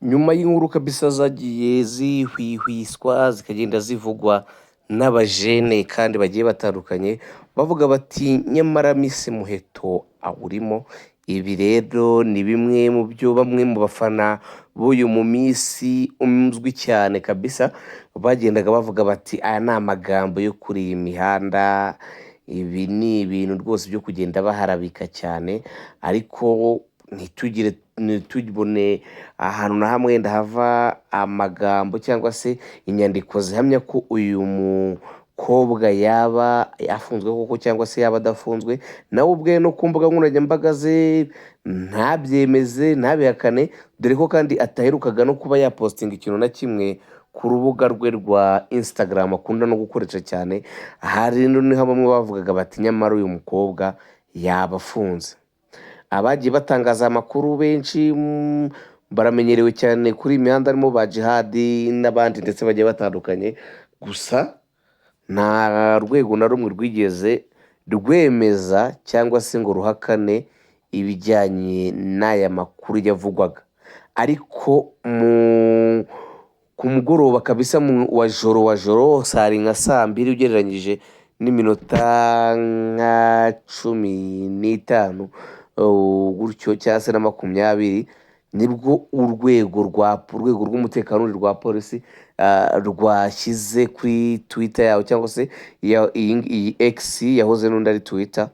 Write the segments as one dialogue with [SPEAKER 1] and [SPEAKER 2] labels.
[SPEAKER 1] Nyuma y'inkuru kabisa zagiye zihwihwiswa, zikagenda zivugwa n'abajene kandi bagiye batandukanye, bavuga bati nyamara Miss Muheto awurimo. Ibi rero ni bimwe mu byo bamwe mu bafana b'uyu mu Miss uzwi cyane kabisa bagendaga bavuga bati aya ni amagambo yo kuri iyi mihanda, ibi ni ibintu rwose byo kugenda baharabika cyane, ariko ntitugire, ntitubone ahantu na hamwe wenda hava amagambo cyangwa se inyandiko zihamya ko uyu mukobwa yaba afunzwe koko cyangwa se yaba adafunzwe. Nawe ubwe no ku mbuga nkoranyambaga ze ntabyemeze, ntabihakane, dore ko kandi ataherukaga no kuba yapostinga ikintu na kimwe ku rubuga rwe rwa Instagram akunda no gukoresha cyane. Aha rero niho bamwe bavugaga bati nyamara uyu mukobwa yaba afunze. Abagiye batangaza amakuru benshi baramenyerewe cyane kuri iyi mihanda, harimo ba Jihadi n'abandi ndetse bagiye batandukanye, gusa nta rwego na rumwe rwigeze rwemeza cyangwa se ngo ruhakane ibijyanye n'aya makuru yavugwaga. Ariko ku mugoroba kabisa wa joro wa joro, sari nka saa 2 ugereranyije n'iminota nka 15 gutyo cyangwa se na 20, nibwo urwego rw'umutekano rwa polisi rwashyize kuri Twitter yawe cyangwa se iyi X yahoze n'undi ari Twitter,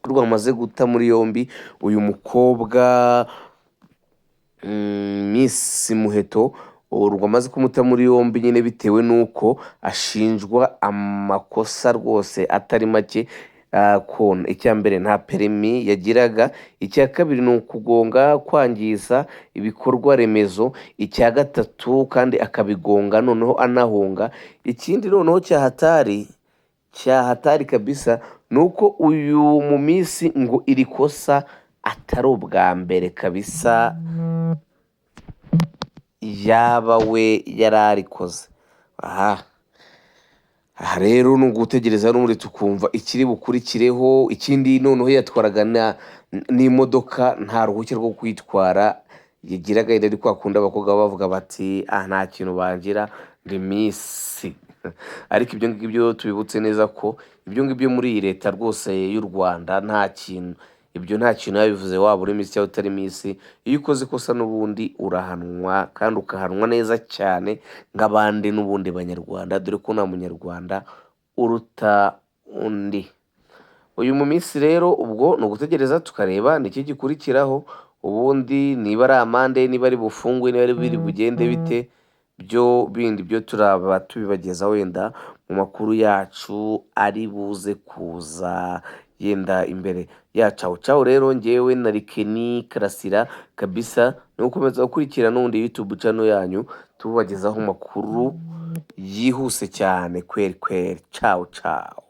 [SPEAKER 1] rwamaze guta muri yombi uyu mukobwa Miss Muheto. Rwamaze kumuta muri yombi nyine bitewe n'uko ashinjwa amakosa rwose atari make. Kona icya mbere nta perimi yagiraga, icya kabiri ni ukugonga kwangiza ibikorwa remezo, icya gatatu kandi akabigonga noneho anahunga. Ikindi noneho cyahatari cyahatari kabisa ni uko uyu mu Miss ngo iri kosa atari ubwa mbere kabisa yaba we yari arikoze. Aha rero ni ugutegereza n'ubundi tukumva ikiri bukurikireho. Ikindi noneho yatwaraga n'imodoka nta ruhushya rwo kuyitwara yagiraga, ari kwa kundi abakobwa bavuga bati ah nta kintu bangira ndi Miss. Ariko ibyo ngibyo tubibutse neza ko ibyo ngibyo muri iyi leta rwose y'u Rwanda nta kintu, ibyo nta kintu yabivuze, waba uri Miss cyangwa utari Miss, iyo ukoze ikosa n'ubundi urahanwa kandi ukahanwa neza cyane nk'abandi n'ubundi banyarwanda, dore ko nta munyarwanda uruta undi. Uyu mu Miss rero ubwo ni ugutegereza tukareba niki gikurikiraho, ubundi niba ari amande, niba ari bufungwe, niba ari biri bugende bite, byo bindi byo turaba tubibageza wenda mu makuru yacu ari buze kuza yenda imbere ya. Cawu cawu rero, ngewe na Rikeni Karasira kabisa, ni ugukomeza gukurikira n'ubundi YouTube channel yanyu, tubagezaho amakuru yihuse cyane kweri kweri. Cawu cawu.